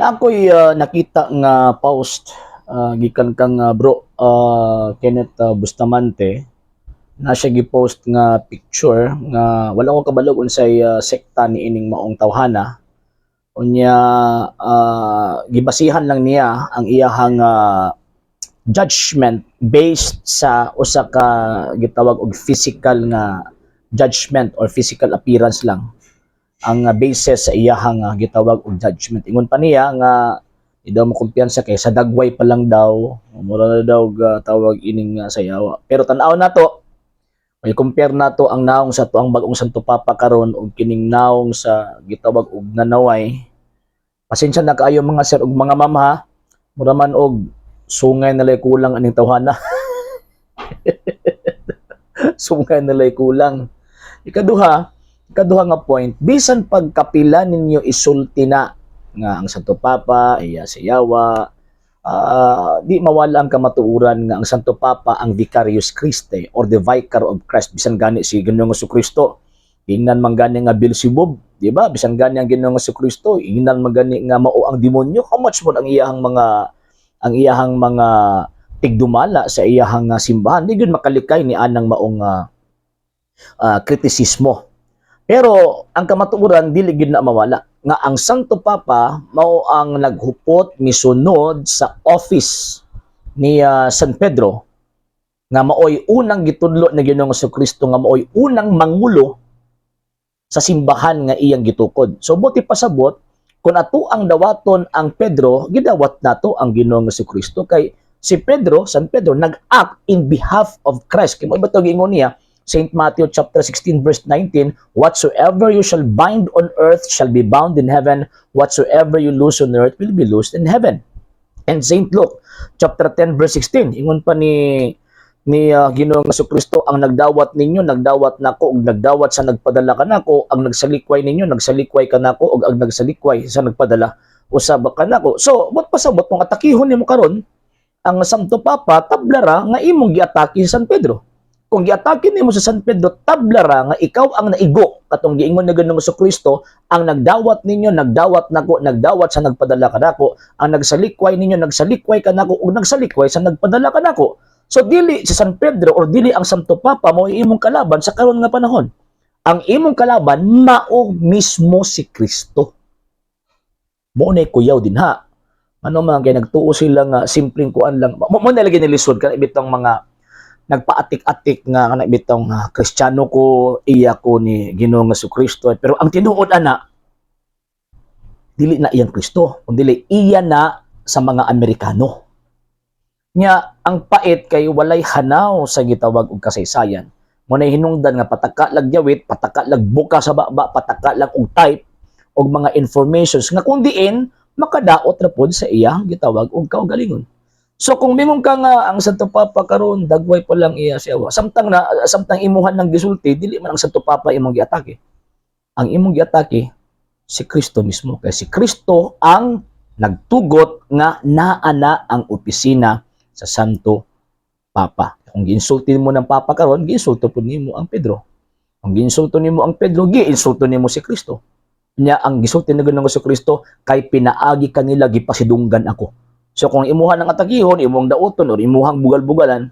Na ako'y nakita nga post gikan kang bro Kenneth Bustamante na siya gi-post nga picture nga wala ko kabalo unsay sekta ni ining maong tawhana. Unya gibasihan lang niya ang iyahang judgment based sa usa ka gitawag og physical nga judgment or physical appearance lang ang basis sa iyahang gitawag og judgment. Ingon pa niya nga di daw mo kumpiyansa kay sa dagway pa lang daw mura na daw tawag ining sayawa. Pero tan-aw nato, may compare nato ang naong sa tuang bag-ong Santo Papa karon og kining naong sa gitawag og nanaway. Pasensya na kaayo, mga sir ug mga ma'am, ha. Mura man og sungay na lay kulang aning tawhana. Sungay na lay kulang. Ikaduha nga point, bisan pagkapila ninyo isulti na nga ang Santo Papa iya siyawa, di mawala ang kamatuoran nga ang Santo Papa ang Vicarius Christi or the Vicar of Christ. Bisan gani si Ginoong Kristo ingnan man gani nga Beelzebub, di ba? Bisan gani ang Ginoong Kristo ingnan man gani nga mao ang demonyo, how much more ang iyahang mga tigdumala sa iyahang simbahan? Di gyud makalikay ni anang maong kritisismo. Pero ang kamatuoran, dili gyud na mawala nga ang Santo Papa mao ang naghupot, misunod sa office ni San Pedro nga maoy unang gitudlo ni Ginoong Kristo nga maoy unang mangulo sa simbahan nga iyang gitukod. So buot pasabot, kung ato ang dawaton ang Pedro, gidawat nato ang Ginoong Kristo kay si Pedro, San Pedro, nag-act in behalf of Christ. Kay mao ba ito giingon niya, St. Matthew chapter 16 verse 19, "Whatsoever you shall bind on earth shall be bound in heaven, whatsoever you loose on earth will be loosed in heaven." And St. Luke chapter 10 verse 16, ingon pa ni Ginoong Kristo, "Ang nagdawat ninyo, nagdawat nako, ug nagdawat sa nagpadala kanako; ang nagsalikway ninyo, nagsalikway kanako, ug ang nagsalikway sa nagpadala usab kanako." So, buot pasabot, kung atakihon nimo karon ang Santo Papa, tablara nga imong giatake si San Pedro. Kung giatake nimo sa San Pedro, tablara nga ikaw ang naigo katong giingon ni Ginoong Kristo, "Ang nagdawat ninyo, nagdawat nako, nagdawat sa nagpadala kanako; ang nagsalikway ninyo, nagsalikway kanako, ug nagsalikway sa nagpadala kanako." So dili si San Pedro or dili ang Santo Papa mao imong kalaban sa karon nga panahon. Ang imong kalaban mao mismo si Kristo. Mao na kuyaw din ha. Ano man kay nagtuo sila nga simpleng kuan lang. Mao na lagi nilisod kana bitong mga nagpaatik-atik nga kana bitong Kristiyano ko, iya ko ni Ginoong Kristo. Pero ang tinuod ana, dili na iyang Kristo, kundi iya na sa mga Amerikano. Nya ang pait kay walay hanaw sa gitawag og kasaysayan. Mao na hinungdan nga pataka lag yawit, pataka lag buka sa baba, pataka lang og type og mga informations nga kung diin makadaot ra pod sa iyang gitawag og kaugalingon. So kung mingon ka nga ang Santo Papa karon dagway pa lang iya siya. Samtang imuhan ng gisulti, dili man ang Santo Papa imong giatake. Ang imong giatake si Kristo mismo, kay si Kristo ang nagtugot nga naa na ang opisina sa Santo Papa. Kung giinsulti mo ng Papa karon, giinsulto pud nimo ang Pedro. Kung giinsulto nimo ang Pedro, giinsulto nimo si Kristo. Nya ang gisulti na Ginoong Kristo kay pinaagi kanila gipasidunggan ako. So kung imuha ng atakihon, imong dauton or imuhang bugal-bugalan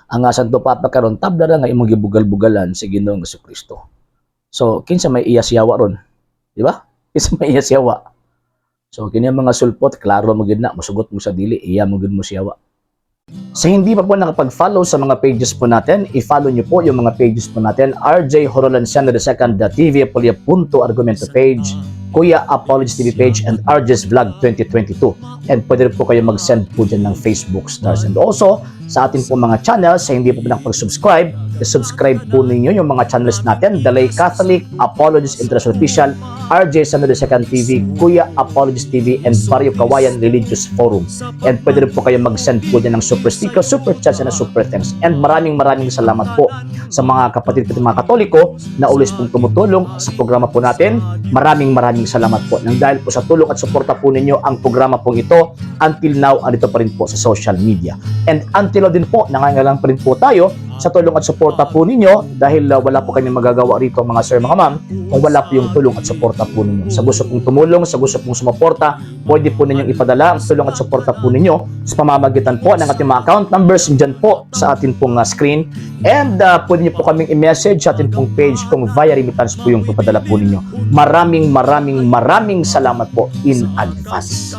ang Santo Papa karon, tabla ra nga imong gibugal-bugalan si Ginoong Kristo. So kinsa may iya siyawa ron? Di ba? Kinsa may iya siyawa? So kini ang mga sulpot, klaro mo gid na, musugot mo sa dili, iya mo gid mo siyawa. Sa hindi pa po nakapag-follow sa mga pages po natin, i-follow niyo po yung mga pages po natin, RJ Horolanciano II, TV Apolia Punto Argumento page, Kuya Apologies TV page, and RJ's Vlog 2022. And pwede rin po kayo mag-send po dyan ng Facebook stars. And also, sa atin po mga channels, sa hindi po nakapag-subscribe, i-subscribe po ninyo yung mga channels natin, The Lay Catholic, Apologies International Official, RJ Sano II TV, Kuya Apologies TV, and Barrio Kawayan Religious Forum. And pwede rin po kayo mag-send po dyan ng super sticker, super chats, and super thanks. And maraming maraming salamat po sa mga kapatid ko mga Katoliko na always pong tumutulong sa programa po natin. Maraming maraming salamat po. Nang dahil po sa tulong at suporta po ninyo, ang programa pong ito until now andito pa rin po sa social media. And until Until din po, nangangailangan pa rin po tayo sa tulong at suporta po ninyo dahil wala po kami magagawa rito, mga sir, mga ma'am, kung wala po yung tulong at suporta po ninyo. Sa gusto pong tumulong, sa gusto pong sumuporta, pwede po ninyong ipadala ang tulong at suporta po ninyo sa pamamagitan po ng ating mga account numbers dyan po sa atin pong screen. And pwede niyo po kaming i-message sa atin pong page kung via remittance po yung papadala po ninyo. Maraming maraming maraming salamat po in advance.